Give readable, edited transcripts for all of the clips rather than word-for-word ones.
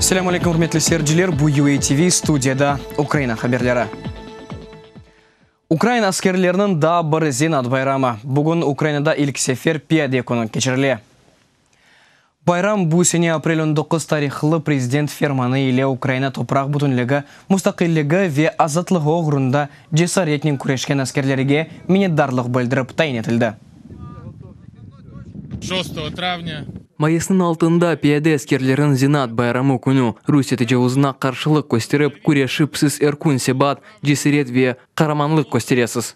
Selâm aleyküm, ürmetli seyirciler, bu UA TV, studiyada Ukraina haberleri. Ukrain askerleriniñ daa bir zenaat bayramı. Bugün Ukrainada ilk sefer Piyade künü keçirile. Bayram bu sene aprel 19 tarihlı prezident fermanı ile Ukraina topraq bütünligi, mustaqilligi ve azatlığı oğrunda cesaretnen küreşken askerlerge minnetdarlıq bildirip tayin etildi. Mayısnıñ altında piyade askerleriniñ zenaat bayramı künü, Rusiye tecavuzına qarşılıq kösterip, küreşip siz er kün sebat, cesaret ve qaramanlıq kösteresiz.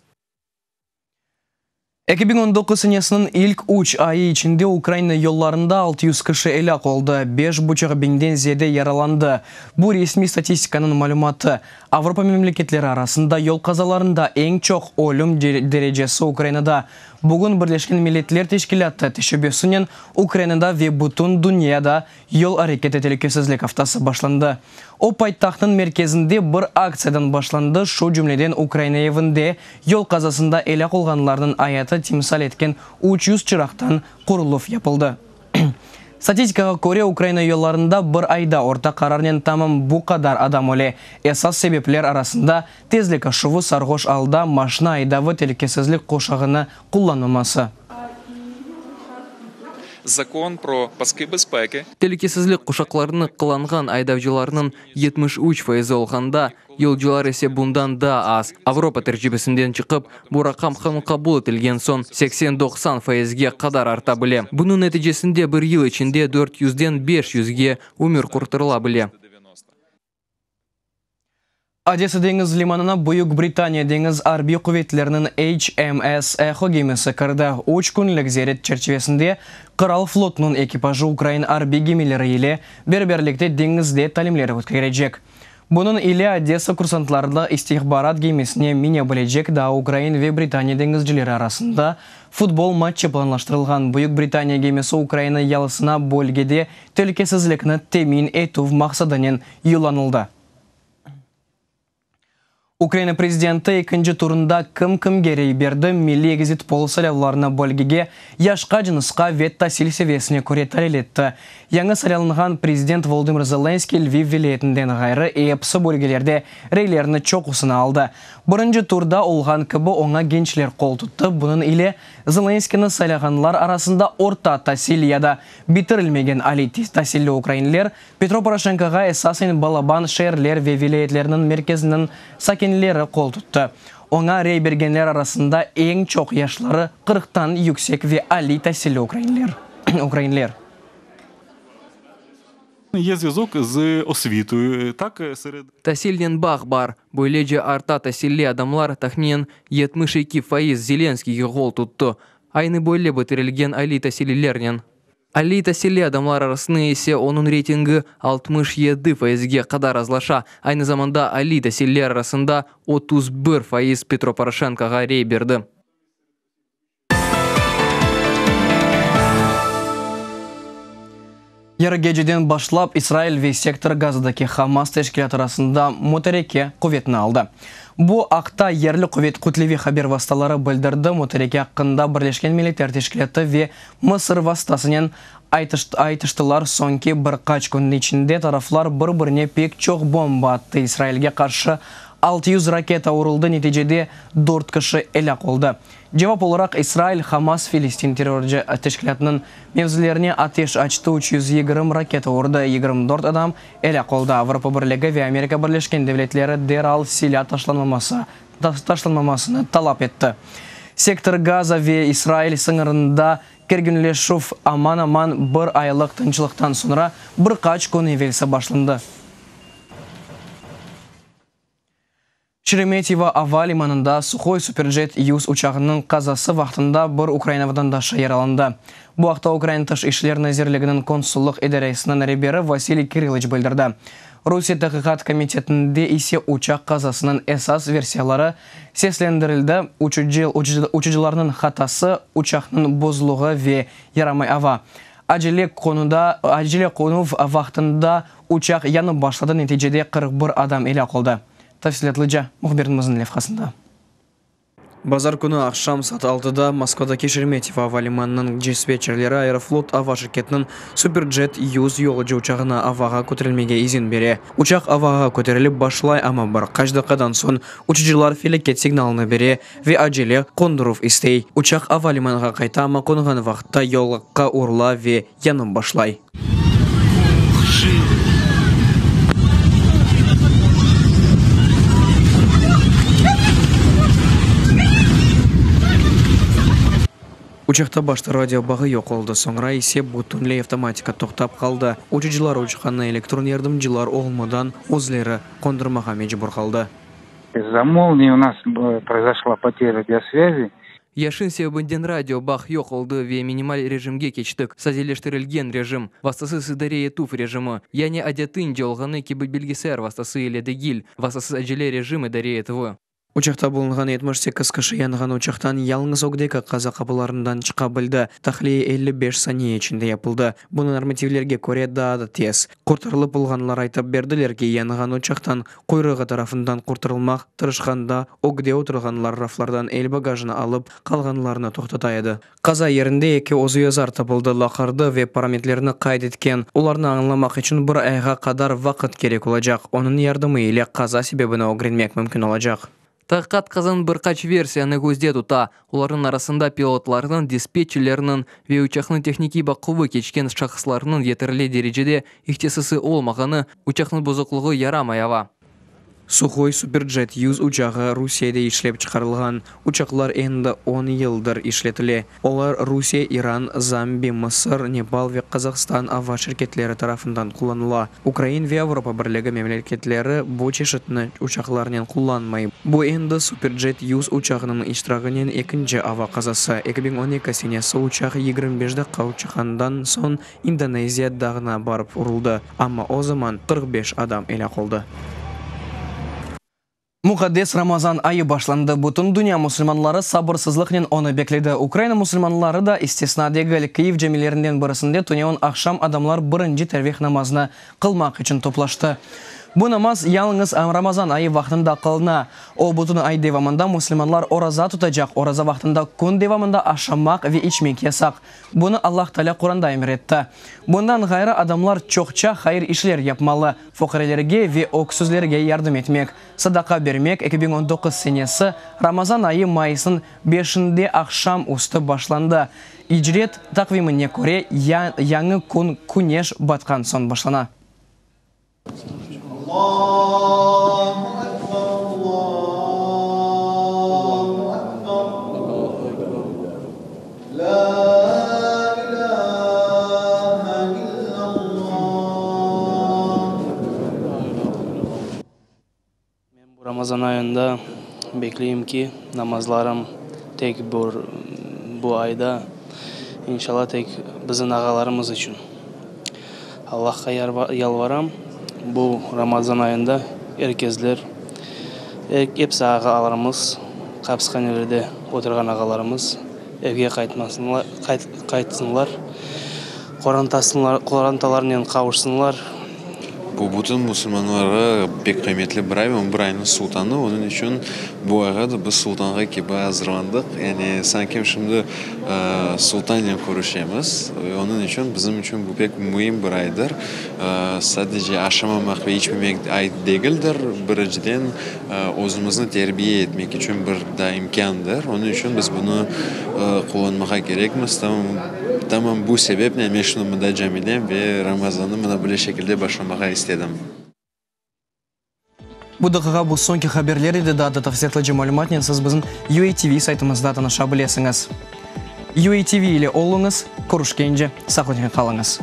2019 senesiniñ ilk üç ayı içinde Ukraina yollarında 600 kişi elâk oldı, beş buçuq biñden ziyade yaralandı. Bu resmiy statistikanıñ malümatı. Avropa memleketleri arasında yol qazalarında eñ çoq ölüm derecesi Ukrainada. Bugün Birleşken Milletler Teşkilâtı teşebbüsinen Ukrainada ve bütün dünyada Yol areketi telükesizlik aftası başlandı. O, paytahtnıñ merkezinde bir aktsiyadan başlandı, şu cümleden Ukraina evinde yol qazasında elâk olğanlarnıñ ayatı timsal etken 300 çıraqtan quruluv yapıldı. Statistikağa köre, Ukraina yollarında bir ayda orta qararnen tamam bu qadar adam öle. Esas sebepler arasında, tezlik aşuvı, sarğoş alda maşna aydavı, telükesizlik quşağını qullanmaması. Zakon pro paski bezpeki. Telükesizlik quşaqlarını qullanğan aydavcılarnıñ 73 fayızı olğanda, yolcular ise bundan daa az. Avropa tecribesinden çıqıp, bu raqam qanun qabul etilgen soñ 80-90 fayızge qadar arta bile. Bunıñ neticesinde bir yıl içinde dört yüzden beş yüzge ömür qurtarıla bile. Odesa deñiz limanına Büyük Britaniya deñiz arbiy quvetleriniñ HMS Echo gemisi kirdi. Üç künlik ziyaret çerçivesinde Qıral flotunıñ ekipajı ukrain arbiy gemileri ile beraberlikte deñizde talimler ötkerecek. Bunıñ ile Odesa kursantları istihbarat gemisine mine bilecek, daa ukrain ve britaniya deñizcileri arasında futbol matçı planlaştırılğan. Büyük Britaniya gemisi Ukraina yalısına bölgede telükesizlikni temin etüv maqsadınen yollanıldı. Ukraina prezidenti ekinci turında kim kimge rey berdi, milliy egzit pol saylavlarını bölgege, yaşqa, cınısqa ve tasil seviyesine köre talil etti. Yañı saylanğan prezident Volodımır Zelenskıy Lviv vilâyetinden ğayrı episi bölgelerde reylerni çoqusını aldı. Birinci turda olğan kibi oña gençler qol tuttı, bunıñ ile Zelenskıynı saylağanlar arasında orta tasil ya da bitirilmegen aliy tasilli ukrainler, Petro Poroşenkoğa esasen balaban şeerler ve vilâyetlerniñ merkeziniñ sakinleri qol tuttı. Oña rey bergenler arasında eñ çoq yaşları qırqtan yüksek ve aliy tasilli ukrainler. Ukrainler. Ye zvâzok z osvitoyu, tak sered. Tasilnen bağ bar. Böylece arta tasilli adamlar tahminen 72% Zelenskiyge qol tuttı. Aynı böyle bitirilgen aliy tasillilernen. Aliy tasilli adamlar arasında ise onıñ reytingi 67 faizge qadar azlaşa. Aynı zamanda aliy tasilliler arasında 31% Petro Poroşenkoğa rey berdi. Yarı geceden başlap İsrail ve Sektor Gazadaki Hamas teşkilâtı arasında mutareke quvetini aldı. Bu aqta yerli quvet kütleviy haber vastaları bildirdi. Mutareke aqqında Birleşken Milletler Teşkilâtı ve Mısır vastasınen aytıştılar. Soñki bir qaç kün içinde taraflar bir-birine pek çoq bomba attı, İsrailge qarşı 600 raketa uruldı, neticede dört kişi elâk oldı. Cevap olaraq İsrail, Hamas Filistin terrorcı teşkilâtınıñ mevzilerine ateş açtı, 320 raketa urdı, 24 adam elâk oldı. Avropa Birligi ve Amerika Birleşken Devletleri deral silâ taşlanmaması taşlanmamasını talap etti. Sektor Gaza ve İsrail sıñırında kerginleşüv aman-aman bir aylıq tınçlıqtan soñra bir qaç kün evelsi başlandı. Şeremetyevo ava limanında Suhoy Superjet 100 uçağınıñ qazası vaqtında bir Ukraina vatandaşı yaralandı. Bu aqta Ukraina Tış işler nazirliginiñ konsullıq idaresiniñ reberi Vasiliy Kirilıç bildirdi. Rusiye Taqiqat komitetinde ise uçaq qazasınıñ esas versiyaları seslendirildi, uçucılarnıñ hatası, uçaqnıñ bozuluvı ve yaramay ava. Acele qonuda acele qonuv vaqtında uçaq yanıp başladı, neticede 41 adam elâk oldı. Tafsilâtlıca mühbirimizniñ levhasında. Bazar künü aqşam saat altıda Moskvadaki Şeremetyevo ava limanınıñ dispetçerleri Aeroflot ava şirketiniñ Superjet 100 yolcu uçağına avağa köterilmege izin bere. Uçaq avağa köterilip başlay, amma bir qaç daqqadan soñ uçucılar felâket signalını bere ve acele qonduruv istey. Uçaq ava limanğa qayta, amma qonğan vaqıtta yolaqqa urula ve yanıp başlay. Uçaqta başta radio bağı yoq oldı, soñra ise bütünley avtomatika toqtap qaldı. Uçucılar uçqanı elektron yardımcılar olmadan özleri qondurmağa mecbur qaldı. İz-za molnii u nas proizoşla poterya radiosvâzi. Yaşın sebebinden radio bağ yoq oldı ve minimal rejimge keçtik, sadeleştirilgen rejim, vastasız idare etüv rejimi, yani adetince olğanı kibi bilgisayar vastası ile degil, vastasız acele rejim idare etüvi. Uçaqta bulunğan 78 kişi yanğan uçaqtan yalıñız ögdeki qaza qapılarından çıqa bildi. Tahliye 55 saniye içinde yapıldı. Bunı normativlerge köre daa da tez. Qurtarılıp olğanlar aytıp berdiler ki, yanğan uçaqtan quyruğı tarafından qurtarılmaq tırışqanda ögde oturğanlar raflardan el bagajını alıp, qalğanlarnı toqtata edi. Qaza yerinde eki özüyazar tapıldı, laqırdı ve parametlerni qayd etken. Olarnı añlamaq içün bir ayğa qadar vaqıt kerek olacaq. Onıñ yardımı ile qaza sebebini ögrenmek mümkün olacaq. Taqiqat qazanıñ bir qaç versiyanı közde tuta, olarnıñ arasında pilotlarnıñ, dispetçerlerniñ ve uçaqnıñ tehnikiy baquvı keçken şahıslarnıñ yeterli derecede ihtisası olmağanı, uçaqnıñ bozuqlığı, yaramay ava. Suhoy Superjet 100 uçağı Rusiyede işlep çıqarılğan. Uçaqlar endi on yıldır işletile. Olar Rusiye, İran, Zambi, Mısır, Nepal ve Qazahstan ava şirketleri tarafından qullanıla. Ukrain ve Avropa Birligi memleketleri bu çeşitni uçaqlarnen qullanmay. Bu endi Superjet 100 uçağınıñ iştiragınen ekinci ava qazası. 2012 senesi uçaq 25 daqqa uçqandan soñ İndoneziya dağına barıp uruldı, amma o zaman 45 adam elâk oldı. Muqaddes Ramazan ayı başlandı. Bütün dünya musulmanları sabırsızlıqnen onı bekledi. Ukraina musulmanları da istisna degil. Kyiv camilerinden birisinde tünevin aqşam adamlar birinci tervih namazını qılmaq içün toplaştı. Bu namaz yalıñız Ramazan ayı vaqtında qılına. O, bütün ay devamında musulmanlar oraza tutacaq, oraza vaqtında kün devamında aşamaq ve içmek yasaq. Bunı Allah Taalâ Quranda emir etti. Bundan ğayrı, adamlar çoqça hayır işler yapmalı, fuqarelerge ve öksüzlerge yardım etmek, sadaqa bermek 2019 senesi Ramazan ayı mayısnıñ beşinde aqşam üstü başlandı. İcret taqvimine köre, yañı kün küneş batqan soñ başlana. Men bu Ramazan ayında bekleyim ki, namazlarım tek bir bu ayda, inşallah, tek bizim ağalarımız içün. Allahqa yalvaram, bu Ramazan ayında er kesler, episi ağalarımız, hapishanelerde oturğan ağalarımız evge qaytmasınlar, qaytsınlar, qorantalarınen qavuşsınlar. Bu bütün musulmanlarğa pek qıymetli bir ay, o bir aynıñ sultanı, onıñ içün bu ayğa da biz sultanğa kibi azırlandıq, yani sanki şimdi sultannen körüşemiz, onıñ içün bizim içün bu pek müim bir aydır. Sadece aşamamaq ve içmemek ay degildir, birinciden özümizni terbiye etmek içün bir daa imkândır, onıñ içün biz bunı qullanmağa kerekmiz. Tamam bu sebepnen men şimdi mında camidem ve Ramazannı mına böyle şekilde başlamağa istedim. Bu daqiqa bu soñki haberler edi, daa da tafsilâtlıca malümatnen siz bizim UATV saytımızda tanışa bilesiñiz. UATV ile oluñız, körüşkence sağlıqnen qalıñız.